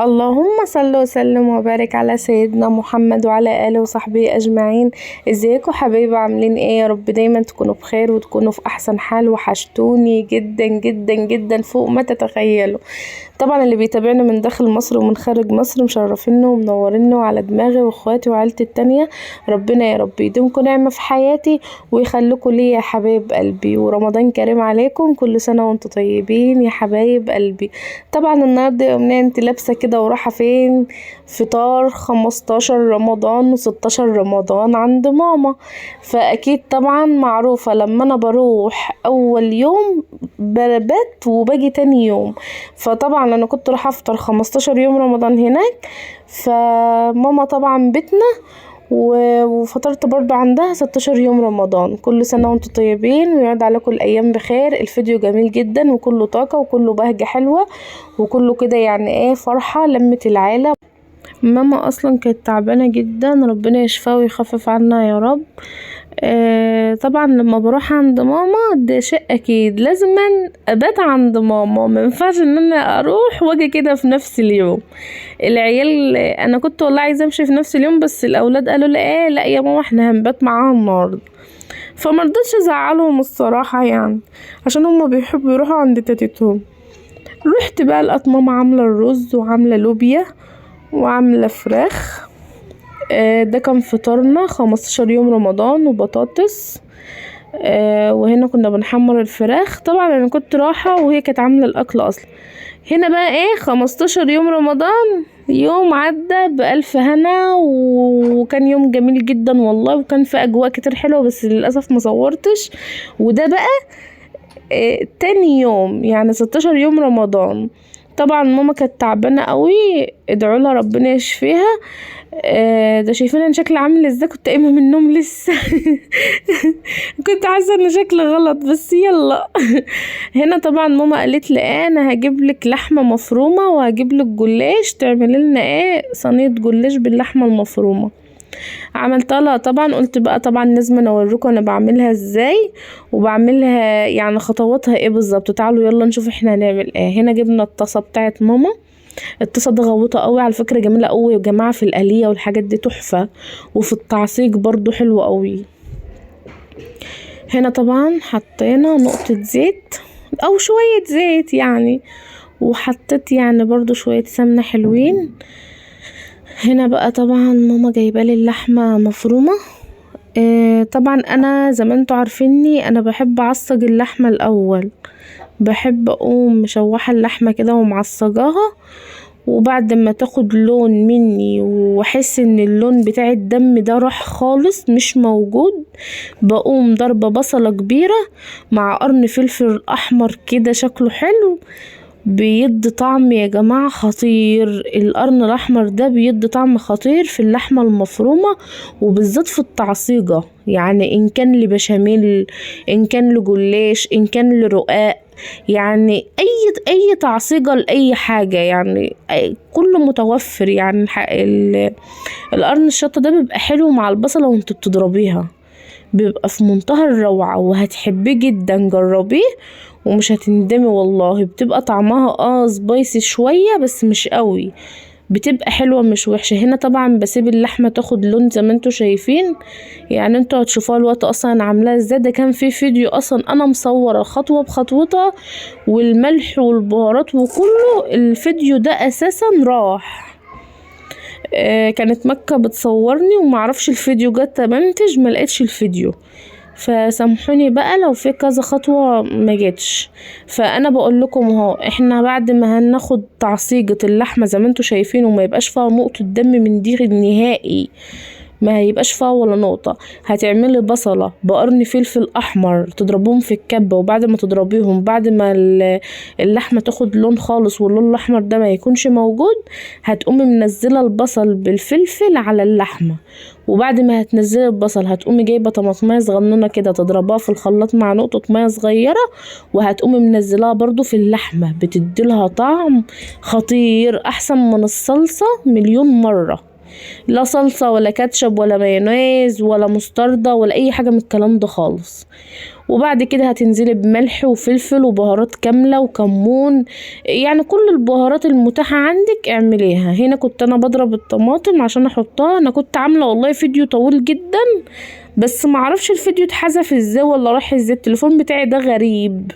اللهم صل وسلم وبارك على سيدنا محمد وعلى آله وصحبه أجمعين. ازيكم حبايبي؟ عاملين ايه؟ يا رب دايما تكونوا بخير وتكونوا في احسن حال. وحشتوني جدا جدا جدا فوق ما تتخيلوا. طبعا اللي بيتابعني من داخل مصر ومن خارج مصر مشرفيني ومنوريني وعلى دماغي واخواتي وعيلتي التانية. ربنا يا رب يديمكم نعمة في حياتي ويخليكم ليا يا حبايب قلبي. ورمضان كريم عليكم، كل سنة وانتم طيبين يا حبايب قلبي. طبعا النهارده يا أمنية انت لابسة كده ورايحة فين؟ فطار 15 رمضان و16 رمضان عند ماما، فأكيد طبعا معروفة لما أنا بروح أول يوم ببات وباجي تاني يوم. فطبعا أنا كنت رايحة أفطر 15 يوم رمضان هناك، فماما طبعا بيتنا وفطرت برضو عندها 16 يوم رمضان. كل سنة وانتم طيبين ويعود عليكم الأيام بخير. الفيديو جميل جدا وكله طاقة وكله بهجة حلوة وكله كده يعني ايه فرحة لمة العيلة. ماما أصلا كانت تعبانة جدا، ربنا يشفيها ويخفف عنها يا رب. طبعا لما بروح عند ماما ده شيء أكيد لازما أبات عند ماما، ما ينفعش إن أنا أروح وأجي كده في نفس اليوم. العيال أنا كنت والله عايزة أمشي في نفس اليوم، بس الأولاد قالوا لي إيه لا يا ماما إحنا هنبات معاها النهارده، فمرضتش أزعلهم الصراحة عشان هما بيحبوا يروحوا عند تاتتهم. روحت بقى لقيت ماما عاملة الرز وعاملة لوبيا وعاملة فراخ. ده كان فطارنا 15 يوم رمضان وبطاطس. وهنا كنا بنحمر الفراخ. طبعا أنا كنت رايحة وهي كانت عاملة الأكل أصلا. هنا بقى ايه 15 يوم رمضان، يوم عدى بألف هنا وكان يوم جميل جدا والله، وكان في أجواء كتير حلوة بس للأسف مصورتش. وده بقى تاني يوم يعني 16 يوم رمضان. طبعا ماما كانت تعبانة قوي، ادعوا لها ربنا يشفيها. ده شايفين انا شكلي عامل ازاي؟ كنت قايمة من النوم لسه كنت حاسة ان شكلي غلط بس يلا. هنا طبعا ماما قالت لي ايه انا هجيب لك لحمة مفرومة وهجيب لك جلاش تعملي لنا ايه صينية جلاش باللحمة المفرومة. عملتها لها طبعا، قلت بقى طبعا لازم انا اوريكم انا بعملها ازاي وبعملها يعني خطواتها ايه بالظبط. تعالوا يلا نشوف احنا هنعمل ايه. هنا جبنا الطاسة بتاعت ماما، الطاسة دي غويطة قوي على فكرة، جميلة قوي يا جماعة في القلية والحاجات دي تحفة، وفي التعصيج برضو حلوة قوي. هنا طبعا حطينا نقطة زيت او شوية زيت وحطيت برضو شوية سمنة حلوين. هنا بقى طبعا ماما جايبالي اللحمة مفرومة. طبعا انا زي ما انتوا عارفيني انا بحب اعصج اللحمة الاول، بحب اقوم مشوحة اللحمة كده ومعصجاها، وبعد ما تاخد لون مني واحس ان اللون بتاع الدم ده راح خالص مش موجود، بقوم ضربة بصلة كبيرة مع قرن فلفل احمر كده شكله حلو، بيدي طعم يا جماعة خطير. القرن الاحمر ده بيدي طعم خطير في اللحمة المفرومة وبالذات في التعصيجة، ان كان لبشاميل ان كان لجلاش ان كان لرقاق، اي تعصيجة لاي حاجة، كله متوفر. القرن الشطة ده بيبقى حلو مع البصلة وانت بتضربيها، بيبقى في منتهى الروعة وهتحبيه جدا، جربيه ومش هتندمي والله. بتبقى طعمها سبايسي شوية بس مش قوي، بتبقى حلوة مش وحشة. هنا طبعا بسيب اللحمة تاخد لون زي ما انتوا شايفين، انتوا هتشوفوها الوقت اصلا انا عاملاها ازاي. ده كان في فيديو اصلا انا مصورة خطوة بخطوتها والملح والبهارات وكله، الفيديو ده اساسا راح. كانت مكة بتصورني ومعرفش الفيديو جت منتج ما لقيتش الفيديو، فسامحوني بقى لو في كذا خطوة ما جتش. فأنا بقول لكم اهو، احنا بعد ما هناخد تعصيجة اللحمة زي ما انتوا شايفين وما يبقاش فيها نقطة دم من دي نهائي، ما هيبقاش فيها ولا نقطة، هتعملي بصلة بقرن فلفل أحمر تضربهم في الكبة، وبعد ما تضربيهم بعد ما اللحمة تاخد لون خالص واللون الأحمر ده ما يكونش موجود، هتقومي منزلة البصل بالفلفل على اللحمة. وبعد ما هتنزلي البصل هتقومي جايبة طماطمية صغننة كده تضربها في الخلاط مع نقطة مية صغيرة، وهتقومي منزلاها برضو في اللحمة، بتديلها طعم خطير أحسن من الصلصة مليون مرة. لا صلصة ولا كاتشب ولا مايونيز ولا مستردة ولا أي حاجة من الكلام ده خالص. وبعد كده هتنزلي بملح وفلفل وبهارات كاملة وكمون، يعني كل البهارات المتاحة عندك اعمليها. هنا كنت انا بضرب الطماطم عشان احطها، انا كنت عاملة والله فيديو طويل جدا بس معرفش الفيديو اتحذف ازاي ولا راح ازاي، التليفون بتاعي ده غريب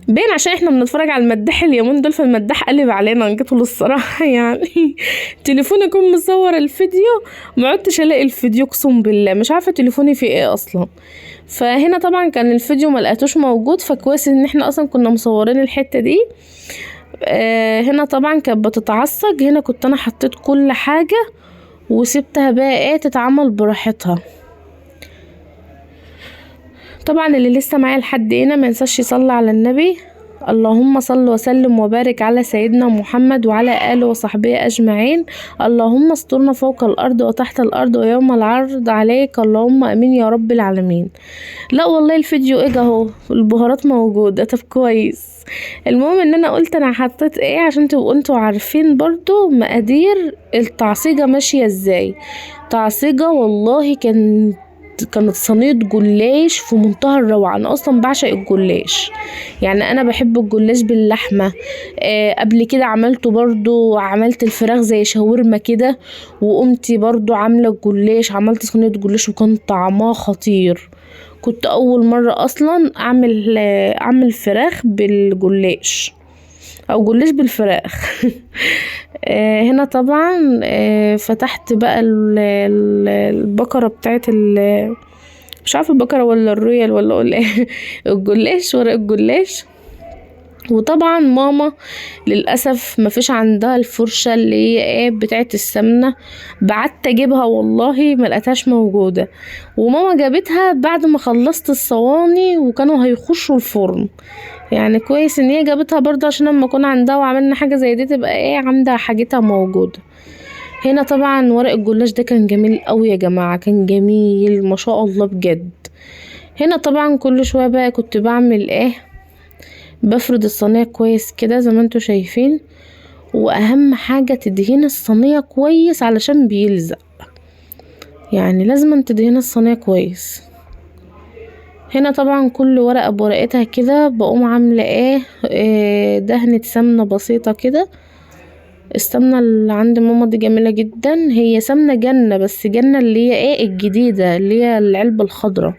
باين عشان احنا بنتفرج على المداح اليومين دول، فالمداح قلب علينا جيتوا للصراحة يعني تليفوني يكون مصور الفيديو معدتش الاقي الفيديو اقسم بالله، مش عارفة تليفوني فيه ايه اصلا. فهنا طبعا كان الفيديو ملقتوش موجود، فكويس ان احنا اصلا كنا مصورين الحتة دي. هنا طبعا كانت بتتعصج، هنا كنت انا حطيت كل حاجة وسبتها بقى ايه تتعمل براحتها. طبعا اللي لسه معايا لحد هنا مينساش يصلي على النبي، اللهم صل وسلم وبارك على سيدنا محمد وعلى آله وصحبه أجمعين، اللهم استرنا فوق الأرض وتحت الأرض ويوم العرض عليك، اللهم آمين يا رب العالمين. لا والله الفيديو اجا اهو، البهارات موجودة، طب كويس. المهم ان انا قلت انا حطيت ايه عشان تبقوا انتوا عارفين برضو مقادير التعصيجة ماشية ازاي. تعصيجة والله كانت صينية جلاش في منتهى الروعة. أنا أصلا بعشق الجلاش، يعني أنا بحب الجلاش باللحمة. قبل كده عملته برضو، عملت الفراخ زي شاورما كده، وقمت برضو عاملة الجلاش، عملت صينية جلاش وكان طعمها خطير. كنت أول مرة أصلا أعمل فراخ بالجلاش أو جلاش بالفراخ. هنا طبعا فتحت بقى البكرة بتاعت مش عارفة البكرة ولا الرويال ولا أقول إيه، الجلاش، ورق الجلاش. وطبعا ماما للأسف مفيش عندها الفرشة اللي هي إيه بتاعت السمنة، بعت أجيبها والله ما لقيتهاش موجودة، وماما جابتها بعد ما خلصت الصواني وكانوا هيخشوا الفرن. يعني كويس إن هي جابتها برضه عشان لما أكون عندها وعملنا حاجة زي دي تبقى إيه عندها حاجتها موجودة. هنا طبعا ورق الجلاش ده كان جميل قوي يا جماعة، كان جميل ما شاء الله بجد. هنا طبعا كل شوية بقى كنت بعمل إيه، بفرد الصينية كويس كده زي ما انتوا شايفين، وأهم حاجة تدهني الصينية كويس علشان بيلزق، يعني لازم تدهني الصينية كويس. هنا طبعا كل ورقة بورقتها كده بقوم عاملة ايه، دهنة سمنة بسيطة كده. السمنة اللي عند ماما دي جميلة جدا، هي سمنة جنة، بس جنة اللي هي ايه الجديدة اللي هي العلبة الخضرا،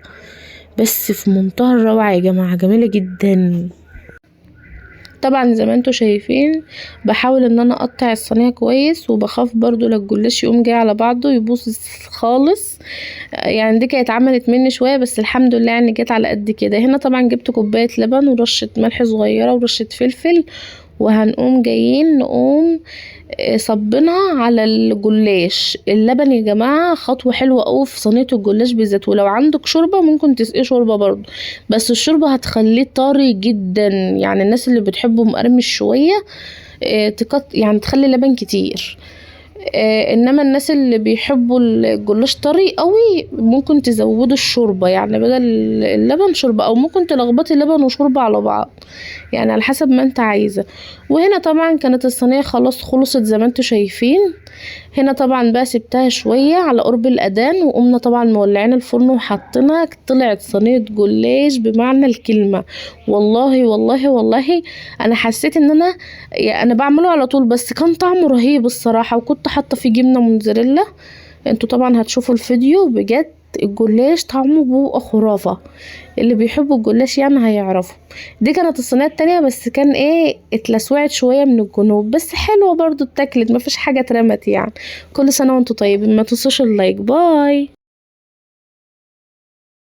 بس في منتهى الروعة يا جماعة، جميلة جدا. طبعا زي ما انتوا شايفين بحاول ان انا اقطع الصينية كويس، وبخاف برضو لا الجلاش يقوم جاي على بعضه يبوظ خالص، يعني دي كانت اتعملت مني شوية بس الحمد لله يعني جت على قد كده. هنا طبعا جبت كوباية لبن ورشة ملح صغيرة ورشة فلفل، وهنقوم جايين نقوم صبينها على الجلاش. اللبن يا جماعة خطوة حلوة قوي في صينية الجلاش بالذات، ولو عندك شوربة ممكن تسقيه شوربة برضو، بس الشوربة هتخليه طري جدا، يعني الناس اللي بتحبه مقرمش شوية، يعني تخلي لبن كتير، انما الناس اللي بيحبوا الجلاش طري قوي ممكن تزودوا الشوربة، يعني بدل اللبن شوربة، او ممكن تلخبطي لبن وشوربة على بعض، يعني على حسب ما انت عايزة. وهنا طبعا كانت الصينية خلاص خلصت زي ما انتوا شايفين. هنا طبعا بقى سبتها شوية على قرب الأذان، وقمنا طبعا مولعين الفرن وحطيناها، طلعت صينية جلاش بمعنى الكلمة. والله والله والله انا حسيت ان انا بعمله على طول، بس كان طعمه رهيب الصراحة، وكنت حاطة فيه جبنة موتزاريلا. انتوا طبعا هتشوفوا الفيديو، بجد الجلاش طعمه بيبقى خرافة، اللي بيحبوا الجلاش يعني هيعرفوا. دي كانت الصينية التانية، بس كان ايه اتلسوعت شوية من الجنوب، بس حلوة برضو اتاكلت، مفيش حاجة اترمت يعني. كل سنة وانتوا طيبين، ما تنسوش ال like. bye.